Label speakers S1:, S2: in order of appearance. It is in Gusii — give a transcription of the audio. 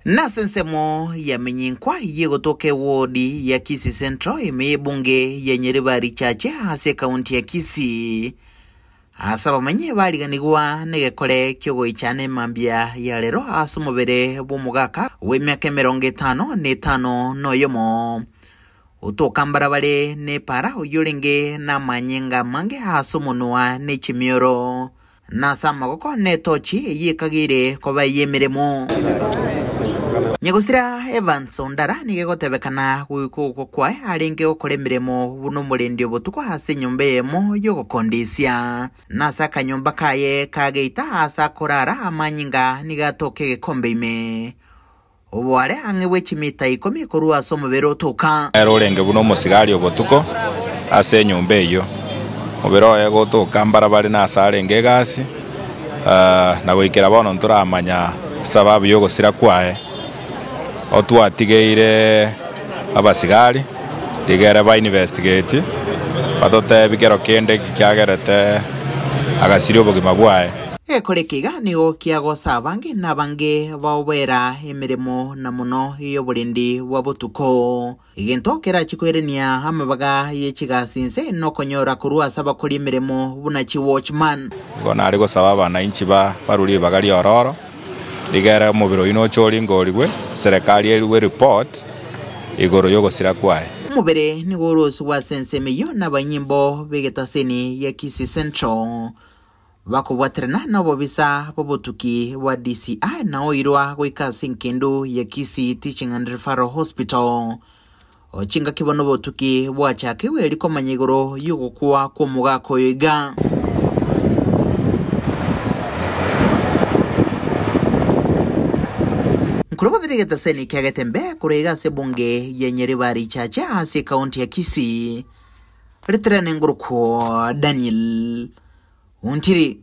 S1: Nase ensemo ya Menyinkwa y'egotoka ewodi ya Kisii Central ime y'ebunge ya Nyaribari Chache ase ekaunti ya Kisii. Ase abamenyi bariganigwa negekore ki'ogoichana emambia ya rero ase omobere bw'omogaka bw'emiaka 55 noyomo. Otoka mbarabare nepara oyio orenge namanyinga amange ase omonwa ne chimioro, na ase amagoko netochi eyio ekageire koba ey'emeremo. Nyagosira Evans Ondara nigo egotebekana goika ogokwa kwaye arenge gokora emeremo buna omorendi obotuko ase enyomba eyemo y'ogokondisia. Na ase akanyomba kaye ka geita aase akorara amanyinga nigo atoka egekombe ime. Oboare ang'e bwe chimita ikomi korwa ase omobere otoka.
S2: Ere orenge buna omosigari obotuko ase enyomba eyio. Omobere oye gotoka mbarabare nase arenge egasi, na goikera bono ntoramanya esababu y'ogosira kwaye. Otwatigeire abasigari rigere ba investigate batotebi kero kende eki kiagerete agasiria obogima bwaye.
S1: Egekora eke iga nigo kiagosa abange na abange baoboera emeremo na mono y'oborendi bwa botuko. Egento kerachie koirania amabaga ye chigasi inse nokonyora korwa ase abakori emeremo buna chiwatchman.
S2: Igo nare gosaba abanainchi barue ribaga riororo, rigere omobere oyio noche oringorigwe, serekari erue report igoro y'ogosira kwaye.
S1: Omobere nigo orosigwe ase ensemo eyio nabanyimbo b'egetaseni gia Kisii Central. Bakobwaterana nobobisa bw'obotuki bwa DCI na oirwa goika ase engendu ya Kisii Teaching and Referral Hospital. Chingaki bono obotuki bwachakigwe erio komanya igoro y'ogokwa kw'omogaka oyo iga. Nkorobotire egetaseni kia Getembe korwa iga ase ebunge ya Nyaribari Chache ase ekaunti ya Kisii. Ritirane ngorokwo Daniel Ontiri.